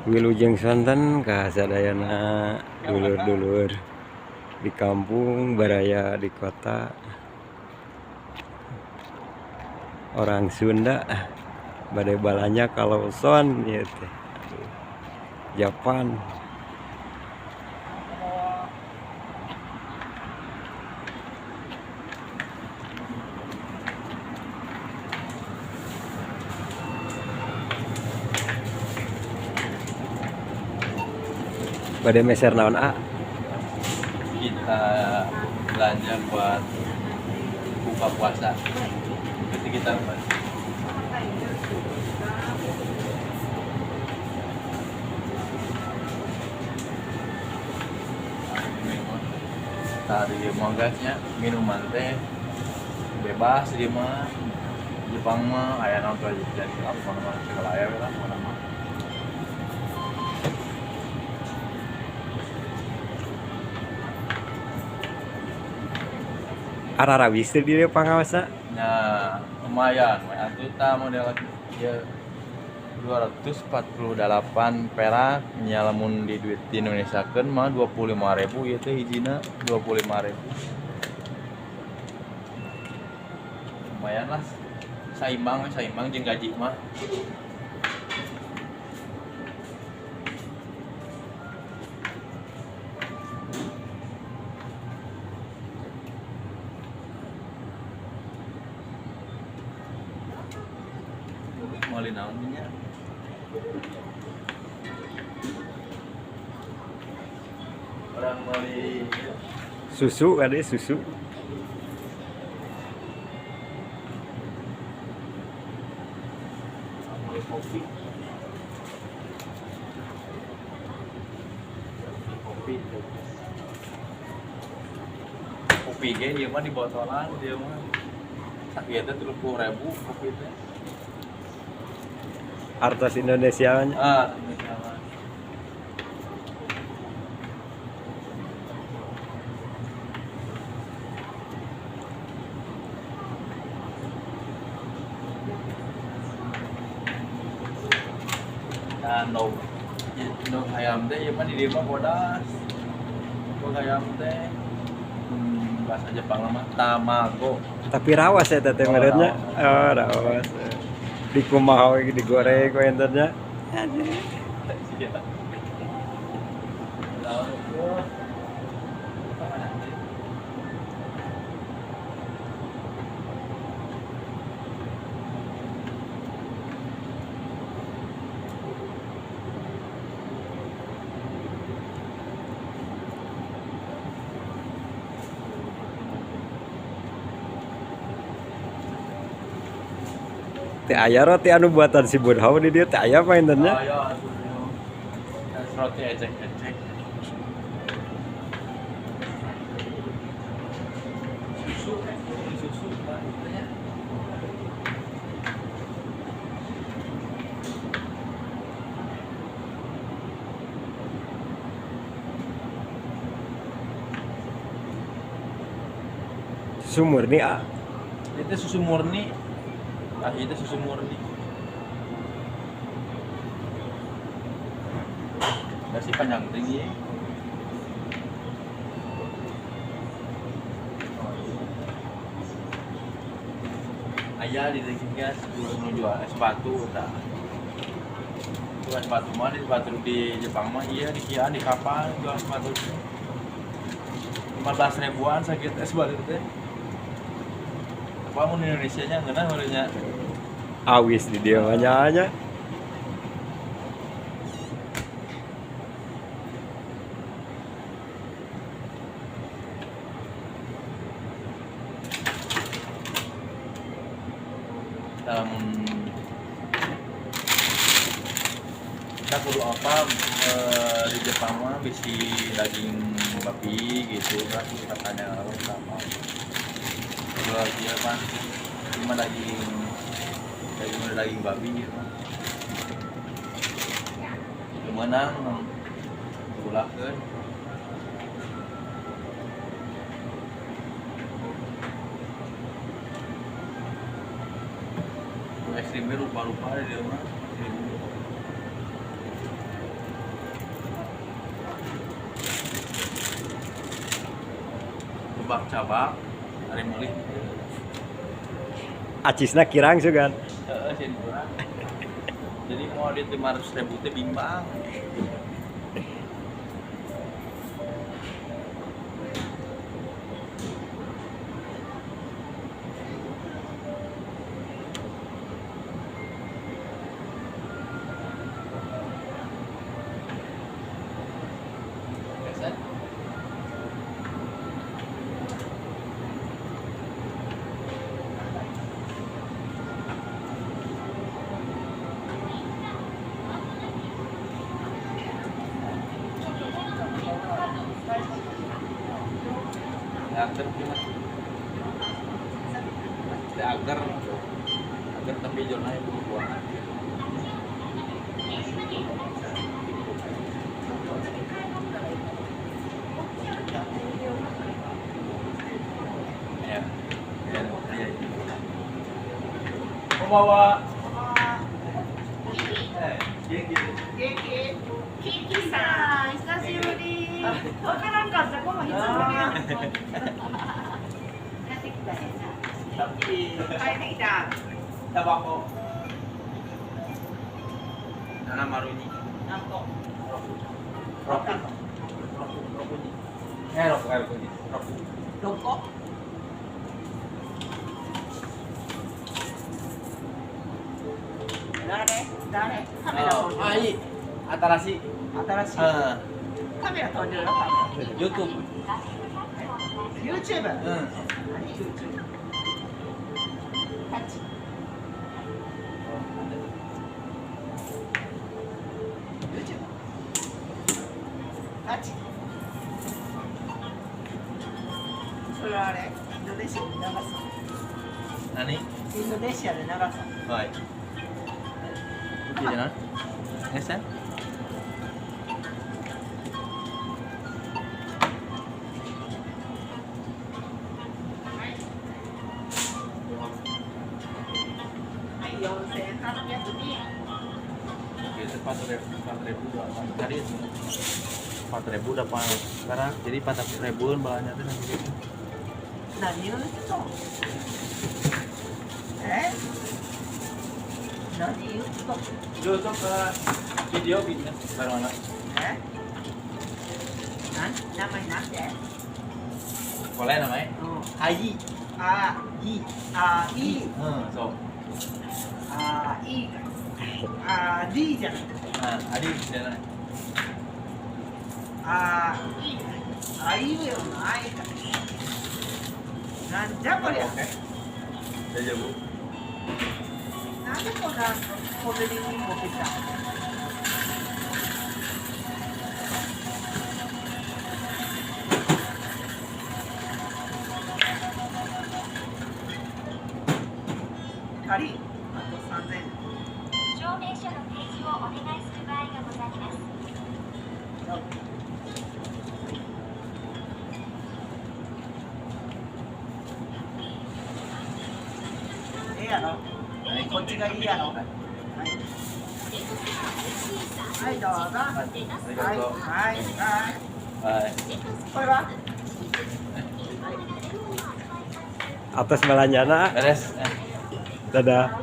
Wilujeng sonten ka sadayana dulur-dulur di kampung baraya di kota orang Sunda bade balanja ka Lawson ieu teh Japan. Bade meser naon a? Kita belanja buat buka puasa. Itu kita tadi mau gasnya minuman teh bebas di mah Jepang mah aya naon teh jadi apa mah segala aya we lah pokona mah. Ararawis teh di dieu pangaosna. Nah, lumayan we atuh tah model ieu 248 perak nya lamun di duit di Indonesiakeun mah 25.000 ieu teh hijina 25.000. Lumayan lah, saimbang we, saimbang jeung gaji mah. Meuli naon nya? Orang meuli susu kade susu. Meuli kopi. Kopi. Kopi ge ieu mah di botolan ieu mah. Sakieu teh 30.000 kopi teh. Artos Indonesia nya. Ah, Indonesia mah. Nah, endog, endog hayam teh ieu mah di dieu mah bodas. Endog hayam teh bahasa Jepang mah tamago. Tapi rawas eta teh Oh, meureunnya. rawas. Oh, rawas. Di kumaha we digoreng ku enten nya. Iya. Rawas. Teu aya roti anu buatan si Bunhau di dieu teu aya apa enten nya? Aya atuh. Roti ecek-ecek. Susu, susu, Pak. Ya. Susu murni ah. Itu susu murni. Ah, itu susu murni. Nasi panjang tinggi. Ayah di sini sepuluh jual sepatu tak. Jual sepatu mah di sepatu di Jepang mah iya di Kia di kapal jual sepatu. 15 ribuan sakit sepatu teh. Apa mun Indonesia nya ngeunah barunya. Awis di dieu mah nya nya. Dalam kita kudu apa di Jepang mah bisi daging babi gitu kan kita tanya lalu sama kudu lagi apa cuma daging daging daging babi gitu menang ulahkeun. Es krimnya rupa-rupa di rumah. Cabak-cabak ari meuli. Acisna kirang sugan. Heeh, sieun kurang. Jadi mau duit 500.000 teh bimbang. Biasa. Agar gimana? Agar agar tapi jolnya buah-buahan. Ya, ya, ya. Konbanwa. 元気？キキさん、久しぶり。わからんかった、この久しぶりや。やってきたやな。帰ってきた。タバコ。702。なんと。六。六六二。え、六六二。六。六個。誰？誰？カメラ飛んでる。あ、いい。新しい。新しい。カメラ飛んでるの？ YouTube。 YouTube。うん。何 YouTube？タッチ。YouTube。タッチ。それはあれ？インドネシアで流す。何？インドネシアで流す。はい。いいじゃない？ねせ。はい、4802円。 Itu 4.000, 4.000 tadi 4.000 dapat sekarang jadi 400.000-an bahannya tuh nanti gitu. 何言うてとん？え？何言うてとん？ YouTube video gitu baru mana? え？なん、名前なんて？ Boleh namanya? うん。 Ayi. あ、 I. あ、いい。 Hmm, so. あ、いいか。あ、D じゃなくて。 Nah, Adiじゃない。あ、いい。あいうえおのあいか。なんじゃこりゃ。大丈夫？なんでこんな小銭に持ってきた？足りん。あと3000円。証明書の提示をお願いする場合がございます。ええやろ。こっちがいいやろ。はい。はい、どうぞ。ありがはい、とう。はい、はい。はい。これは？ Atas belanjana. Beres. Dadah.